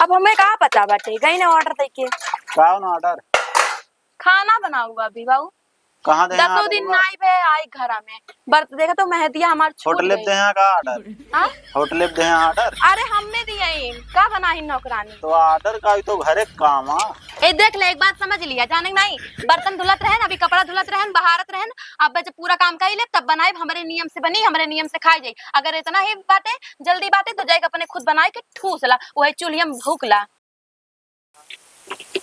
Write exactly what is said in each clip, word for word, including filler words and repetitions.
अब हमें का पता बाटे, गई ना order दे के। का ना order? खाना बनाऊ अभी बाबू। कहाँ दे हैं दसों order दिन बा? नाई भे आई घरा में। बर्त-, देखा तो मेहदिया हमार छूट होटले गई। दे हैं का order? हाँ? होटले दे हैं order? अरे हमें दिए हैं, का बनाई नौकरानी? तो order का, ई तो घरे के काम आ। ए देख ले, एक बात समझ लिया, जाने नहीं, बर्तन धुलत रहन, अभी कपड़ा धुलत रहन, बहारत रहन, अब जब पूरा काम कर ले तब बनाए, हमरे नियम से बनी, हमरे नियम से खाई जाई। अगर इतना ही बाटे, जल्दी बाटे तो जाए अपने खुद बनाए के ठूस ला, वही चूल्हे में भूक ला।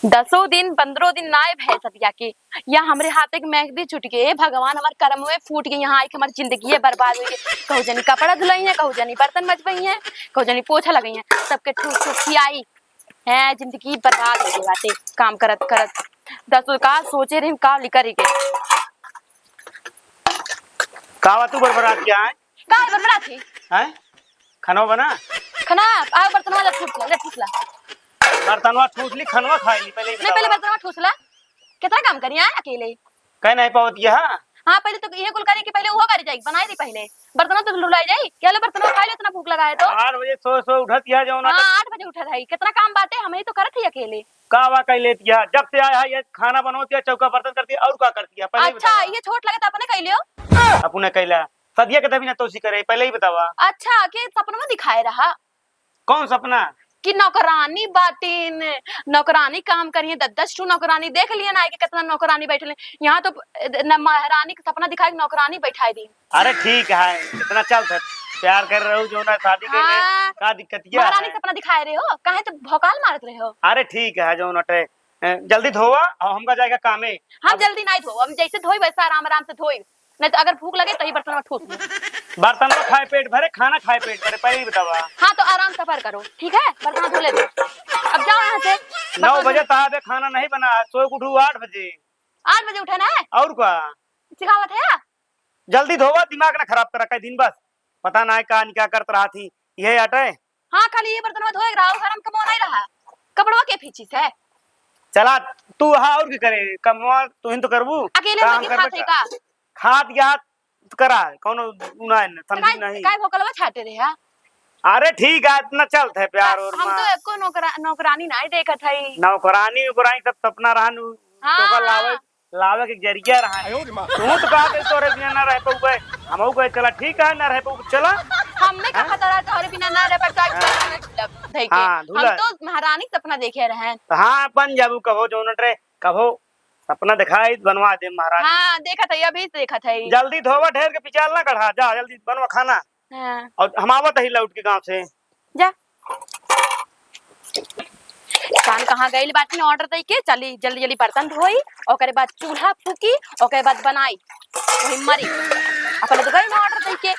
दसों दिन, पन्द्रह दिन नाए भए सदिया के, या हमरे हाथे के मेहंदी छूट गए। हे भगवान, हमार करमवे फूट गए, यहाँ आइके हमार जिंदगी बर्बाद हो गई। कहू जनी कपड़ा धुलाई है, कहू जनी बर्तन मजबई है, कहू जनी पोछा लगई है, सबके ठूस ठूस खियाई। हैं, जिंदगी बर्बाद हो गई बाटे काम करत करत। दसों का सोचे रही, का लिकर के। का बा तू बरबरात के आए? का बरबरात है? हैं? खाना बना? खाना, आ बर्तनवा ला, ठूस ला, ले ठूस ला। बर्तनवा ठूस ली, खानवा खाई ली, पहले ही नहीं, पहले बतावा। बर्तनवा ठूस ला। कितना काम करी, हैं, अकेले? कह नहीं पावत ये, हाँ? हाँ, पहले तो ये कुल करी कि पहले वो करी जाई, बनाई दी पहले। बर्तनवा तो धुलाई जाई, क्या ले बर्तनवा खाई ले, इतना भूख लगा है तो। आठ बजे सो, सो उठत यह जो ना हाँ, आठ बजे उठत है, कितना काम बाटे, हम ही तो करत ही अकेले। का वा कह लेत यह, जब से आया है ये खाना बनोत या चौका बर्तन करती है, और का करती है, पहले ही अच्छा, बतावा। ये छोट लगे तो अपने कह लियो। अपने कैला, सदिया के तभी ना तोसी करे, पहले ही बतावा। अच्छा, के सपनवा दिखाए रहा? कौन सपना? कि नौकरानी बाटिन, नौकरानी काम करिए, दस दस ठो नौकरानी देख लिए ना, कि कितना नौकरानी बैठल है। यहाँ तो, ए, न महारानी के सपना दिखाई, नौकरानी बैठाई दी। अरे ठीक है, इतना चल था, प्यार कर रहे हो जो ना शादी कर ले, हाँ। का दिक्कत ये महारानी है? के सपना दिखाए रहे हो, काहे तो भौकाल मारत रहे हो? अरे ठीक है, जो नटे, ए, जल्दी धोवा और हमका जाएगा कामे। हम अब जल्दी नहीं धोब, हम जैसे धोई वैसे आराम आराम से धोई। नहीं तो अगर भूख लगे, तो ही बर्तन में ठूस ली। बर्तन में खाए पेट भरे, खाना खाए पेट भरे, पहले ही बतावा। हाँ, तो आराम सफर करो, ठीक है? बर्तन धो ले दो। अब जाओ यहाँ से। नौ बर्तन बजे धो। तहां बे खाना नहीं बना, सोए के उठू आठ बजे। आठ बजे उठे ना है? और का? सिखावत है? जल्दी धोवा, दिमाग ना खराब करा, कई दिन बस। पता ना है का निका करत रहा थी, यही अटे। हाँ, खाली ये बर्तनवा धोए के रहा, घर में कमवा नहीं रहा। कपड़वा के फींचिस है? चला, तू हा और की करे, कमवा तू ही तो करबू। अकेले काम में कर खात है बेटा। का? खात याद करा, कौनो गुनाह न, तो समझी काय, नहीं। काय भोकलवा छाटे रहे हा? अरे ठीक है, इतना चलत है प्यार और हम माँ। तो एको नौकरा-, नौकरानी नहीं देखत है। नौकरानी, नौकरानी सब सपना रहन, हाँ, तो का लावे, हाँ। लावे के जरिया रहा है। आयो रे माँ। तू तो कहा के तोरे बिना ना रह पउबे, हमहू कहे चला ठीक है, ना रह पउबे, चला। हमने का हैं? पता रहा तोरे बिना ना रह पउबे, हाँ। झूला झूलब, धई के। हाँ, झूला। हम तो महारानी सपना देखे रहे। तो हाँ, बन जाबू कबो जौन रे, कबो सपना दिखाई, बनवा दे महारानी। हाँ, देखत है, अभी से देखत है। जल्दी धोवा, ढेर के पिचाल ना कढ़ा, जा जल्दी बनवा खाना। हाँ। और हम आवत ही लौट के गाँव से। जा। कान कहाँ गइल बाटी ना order दई के, चली जल्दी जल्दी बर्तन धोई, ओकरे बाद चूल्हा फूकी, ओकरे बाद बनाई, वही मरी। अपन तो गई ना order दई के,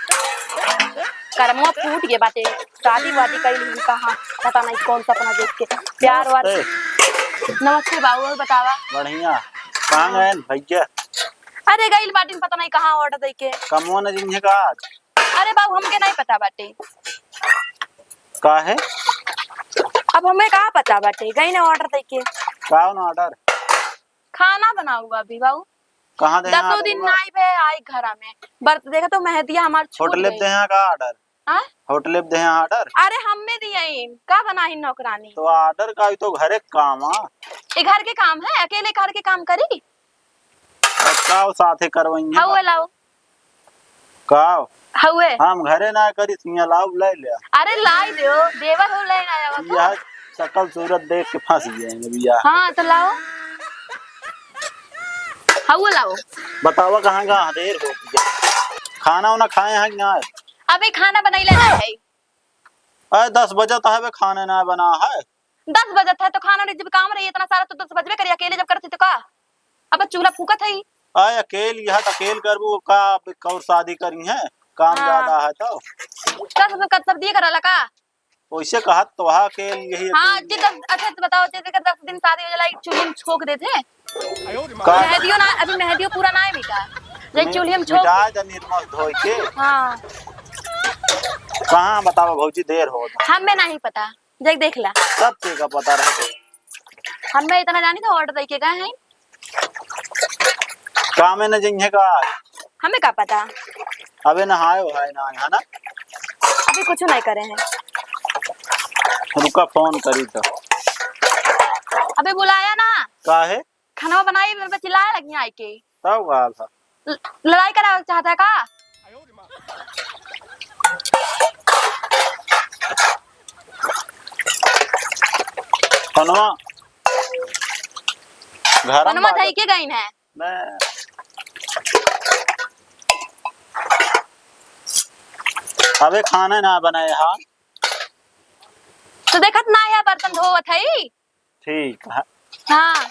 करमवा फूट गए बाटे, शादी वादी कइल ही कहाँ, पता नहीं कौन सपना देख के, प्यार वार। नमस्ते। नमस्ते बाबू, और बतावा। बढ़िया। कहाँ गए भैया? अरे गइल बाटी, पता नहीं कहाँ order दई के। कमवा न जिन्हे का आज? अरे बाबू, हमके नहीं पता बाटे। काहे? अब हमें का पता बाटे, गई ना order दे के। का ना order? खाना बनाऊ अभी बाबू। कहाँ दे दसों order दिन बा? नाई भे आई घरा में। बर्त-, देखा तो मेहदिया हमार छूट होटले गई। दे यहाँ का order? हाँ? होटले दे यहाँ order? अरे हमें दिए, का बनाई नौकरानी? तो order का, ई तो घरे के काम आ। ये घर के काम है, अकेले घर के काम करी? अब का साथे करवाई है? हउए लाओ। का? हउए। हम घरे ना करी, सिया लाओ, ले ले। अरे लाई दो, देवर हो, ले ना आवा तो। यह शकल सूरत देख के फंस गए हैं भैया। हाँ, तो लाओ। हउए लाओ। बतावा कहाँ, कहाँ देर हो गया? खाना वाना खाए हैं कि ना? अबे खाना बनैले ना है। अरे दस बजे तो है, खाने ना बना है। दस बजे था तो खाना नहीं, जब काम रही इतना सारा तो दस बजबे करी, अकेले जब करती तो का? अब चूल्हा फूकत है। आय अकेल, यह तो अकेल करबू का, अब एक और शादी करी है, काम हाँ। ज्यादा है तो। का सब, सब दिए कराला का? वैसे कहत तो हा अकेल यही हाँ, अकेल। जे दस, अच्छा तो बताओ, जैसे कि दस दिन शादी हो जाला, एक चूल्हे में छोक देते हैं। का? मेहदियो ना, अभी मेहदियो पूरा ना है बेटा। जे मी-, चूल्हे में छोक मिटा दे निर्मल धोई के। हाँ। कहाँ बताओ भौजी, देर हो। हमें नहीं पता। जाके देख ला। सब चीज का पता रहे तो। हमें इतना जानी था, order दे के गए हैं। काम में न जइहे का? हमें का पता। अबे नहाए हो, है ना, है ना? अभी कुछ नहीं करे हैं। रुका, फोन करी तो। अबे बुलाया ना। काहे? खाना बनाई, मेरे पे चिल्लाए लगी आइके। तब का था? ल-, लड़ाई करावे चाहता है का? फोनवा घर में फोनवा बाजत। धई के गईन है। मैं अबे खाना ना बनाए हा। तो देखत ना है बर्तन धोवत है। ठीक है। हाँ।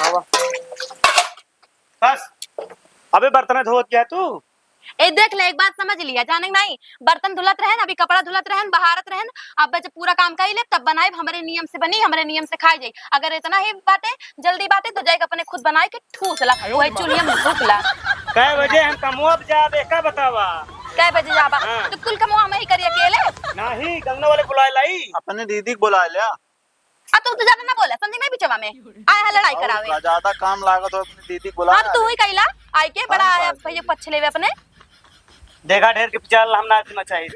आवा। बस, अबे बर्तन धोवत गया तू? ए, देख ले, एक बात समझ लिया, जाने के नहीं, बर्तन धुलत रहन, अभी कपड़ा धुलत रहन, बहारत रहन, अब जब पूरा काम कर ले, तब बनाए, हमरे नियम से बनी, हमरे नियम से खाई जाई। अगर इतना ही बातें, जल्दी बातें, तो जाए के अपने खुद बनाए के ठूस ला, वही चूल्हे में फूक ला। कै बजे हम कमवा पे जाबे, का बतावा? कै बजे जाबा? हाँ। तो कुल कमवा हम ही करी अकेले? नहीं, गंगा वाले बुलाए लाई। अपने दीदी के बुलाए लिया। अब तू तो ज्यादा ना बोला, समझी नहीं बिचवा में। आए है लड़ाई और करावे। का ज्यादा काम लागत हो, अपनी दीदी बुला अब तू ले। ही कहिला, आई के बड़ा हम आया का भैया करी? पक्ष लेवे अपने। देखा ढेर के विचार हम ना सुनना चाहिए।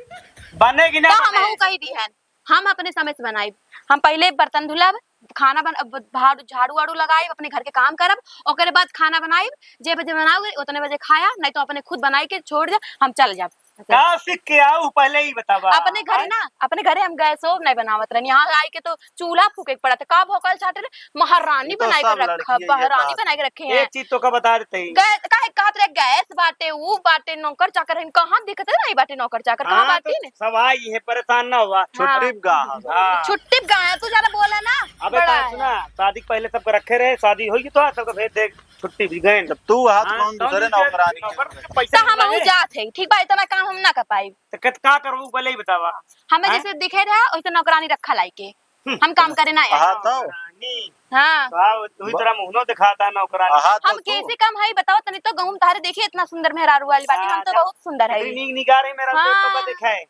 बने कि ना तो हम बने? हूँ कही दी है, हम अपने समय से बनाई। हम पहले बर्तन धुलब, खाना बन-, अब झाड़ू, झाड़ू वाड़ू लगाई, अपने घर के काम करब, ओकरे बाद खाना बनाई। जे बजे बनाओगे उतने बजे खाया, नहीं तो अपने खुद बनाई के छोड़ दे, हम चल जाब। का सीख के आऊ, पहले ही बतावा। अपने घरे आय? ना, अपने घरे हम गैसो नहीं बनावत रहनी। यहाँ आए के तो चूल्हा फूके के पड़त है। का भौकाल छाटे रे, महारानी ये तो बनाए के सब रखा, लड़किए ये महारानी बात। बनाए के रखे हैं। एक चीज तो का बता देते ही। गैस, काहे कहत रहे, गैस बाटे, ऊ बाटे, नौकर चाकर हैं, कहाँ दिखते नहीं बाटे नौकर चाकर, कहाँ हाँ, बाटे तो ने? सब आई है, परेशान ना हुआ। छुट्टी हाँ। पे गा। हाँ। छुट्टी पे गा है, तू ज्यादा बोला ना, अबे बड़ा बात है। सुना, शादी के पहले सबके रखे रहे, शादी होई तो सबके भेज दे। छुट्टी भी गए। जब तू हाथ हाँ, कौन कौन दूसरे दूसरे नौकरानी नौकर के के पैसा तो हम मिला ऊ है? जात है, ठीक बा, इतना काम हम ना कर पाई। तो कत-, का करबू, पहले ही बतावा। हमें हाँ? जैसे दिखे रहा, वैसे नौकरानी रखा लाई के। हम्म। हम काम करे ना आए। हाँ, तो। नौकरानी। हाँ। तो आओ, तू ही ब-, तोरा मुहनो दिखाता है नौकरानी। हाँ, तो हम तू। कैसे कम है, बताओ तनी तो, गहूम तारे देखिए, इतना सुंदर मेहरारू वाली बाटी, हाँ, हम तो जब बहुत सुंदर है। इतनी नीक निगार है, मेरा हाँ। तो का देखा है।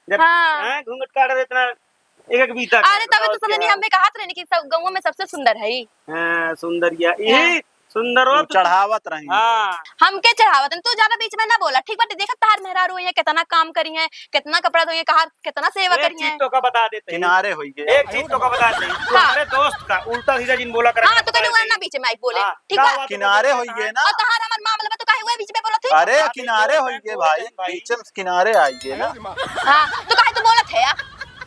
जब, हाँ। हैं, घूंघट काट रहे इतना, एक एक बीता अरे, काट, तबे और तो समझनी, क्या? हमें कहत रहनी कि सब गौवा में सबसे सुंदर है। हाँ, सुंदरिया, हाँ। यही सुंदर हो तू तू। चढ़ावत रही। हाँ। हमके चढ़ावत है, तू ज्यादा बीच में ना बोला, ठीक बाटे? देखत तहार मेहरारू है, कितना काम करी है, कितना कपड़ा धोई है, कहा, कितना सेवा एक करी चीज है। तो का बता देते हैं। किनारे होई गए। एक चीज तो का बता देते हैं, तू हाँ। हमारे दोस्त का उल्टा सीधा जिन बोला कर हाँ, तो बता कहने देते हैं। ना बीच में आई बोले, हाँ, ठीक का बा? बात किनारे बोल रहे होई गए हैं? ना। और तहार हमार मामला में तो काहे हुए बीच में बोलत है? अरे, आप किनारे एक होई गए भाई, भाई। बीच में किनारे आई गए ना। हाँ, तो काहे तू बोलत है यार?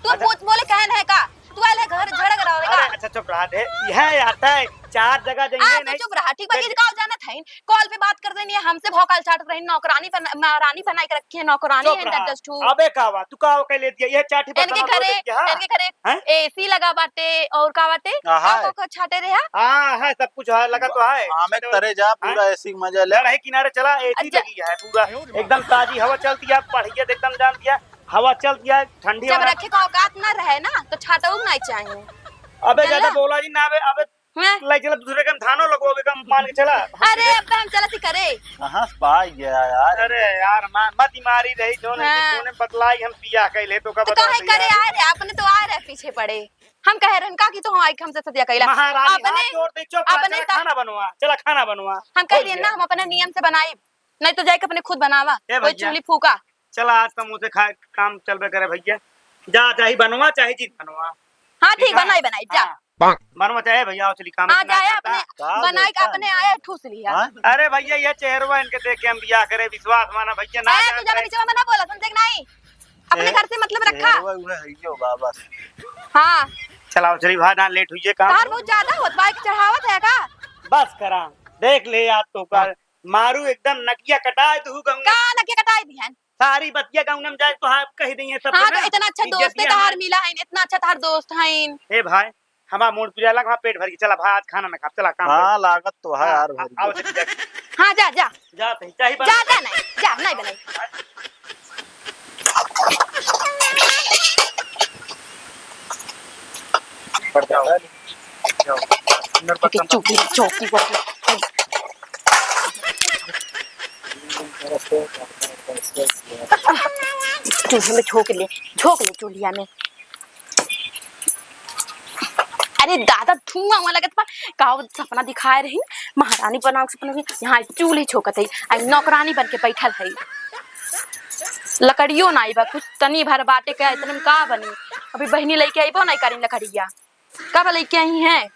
तू अच्छा। बोल, बोले कहन है का? तू आइल है घर झगड़ा करावे का? अरे, अच्छा, चुप रहा दे। यह आता है, चार जगह जाइए हाँ, तो नहीं। चुप रहा, ठीक बा, देख। ये का जानत है? कॉल पे बात कर देनी है, हमसे भौकाल छाट रही, नौकरानी बना-, महारानी बनाई के रखी है, नौकरानी चुप है, रहा। दस ठू। अबे का हुआ? तू का कह ले दिया? ये चार ठो इनके बर्तन घरे, धो देती है, हाँ। इनके घरे हाँ? एसी लगा बाटे और का बाटे? हाँ, का है। को, को छाटे रहे, हाँ? हाँ, है, सब कुछ है, लगा तो है। हाँ, मैं करे जा, हाँ? पूरा एसी के मजा ले। लड़ाई किनारे चला, एसी अच्छा। लगी है पूरा, एकदम ताजी हवा चलती है, बढ़िया एकदम जान दिया, हवा चलती है, ठंडी जब हवा। रखे का औकात ना रहे ना, तो छाटऊ नहीं चाहिए। अबे चल ज्यादा ना। बोला जी ना, अबे, अबे हैं? ले चला दूसरे के हम धानो लगवावे का मान के चला। अरे, अब हम चलत ही करे। कहाँ से पाई गया यार? अरे यार, मा-, मत ही मारी रही, जोने, हाँ। जोने बतलाई हम बियाह कैले तो का तो बता काहे दिया। करे आए रे, अपने तो आए रहे पीछे पड़े। हम कहे रहन का कि तू हम आई के हमसे सदिया कैला। महारानी अपने, हाथ जोड़ दे, चुप रह, अपने चला त-, खाना बनवा, चला खाना बनवा। हम कह हो दिए गया। ना, हम अपने नियम से बनाई, नहीं तो जाके अपने खुद बनावा, ए कोई भैया। चूल्ही फूका। चला, आज समोसे खाए काम चलबे करे भैया। जा, चाहे बनवा, चाहे जिन बनवा। हाँ, ठीक ठीक, है? बनाई, बनाई, जा। हाँ। बनवा चाहे भैया, चली काम हाँ, इतना जाए जाता। अपने, का बनाई के बोलता अपने है? आए, ठूस लिया। हाँ? अरे भैया, ये चेहरवा इनके देख के हम बियाह करे, विश्वास माना भैया, ना आए, जाए तू ज्यादा करे। बीच में ना बोला, समझे कि नहीं? अपने ए, घर से मतलब रखा। चेहरवा उहे है यो, बा, बस। हाँ। चलाओ, चली भाई, ना लेट हुई है काम। तार बहुत ज्यादा होत, बाइक चढ़ावत है का? बस करा, देख ले यार तो का, हाँ। मारू एकदम नकिया कटाए दू गंगा। का नकिया कटाए दिहन? सारी बतिया गाँव में जाए तो हाँ कह दी है सब हाँ, जना। तो इतना अच्छा इज्जत दोस्त है दिया तहार हमारे। मिला है, इतना अच्छा तहार दोस्त है। ए भाई, हमारा मूड पिराला, हमारा पेट भर के चला भाई, आज खाना ना खा, चला काम हाँ, कर। लागत तो है हाँ, यार हाँ, भर आओ के। चल, चल। हाँ, जा, जा। जा, तो चाही बना। जा, जा, नहीं, जा, नहीं बनाई। चुपी, चुपी, चुपी। चूल्हे में झोंक ले, झोंक ले चूल्हिया में। ए दादा, धुआं हुआ लगत बा। का वो सपना दिखाए रही, महारानी बनावे के सपना, यहाँ चूल्ही छोकत है, आई नौकरानी बन के बैठल है। लकड़ियो नाई बा, कुछ तनी भर बाटे का, इतने में का बनी? अभी बहिनी लेके अइबो नाई करी लकड़िया। कब लेके आई हैं?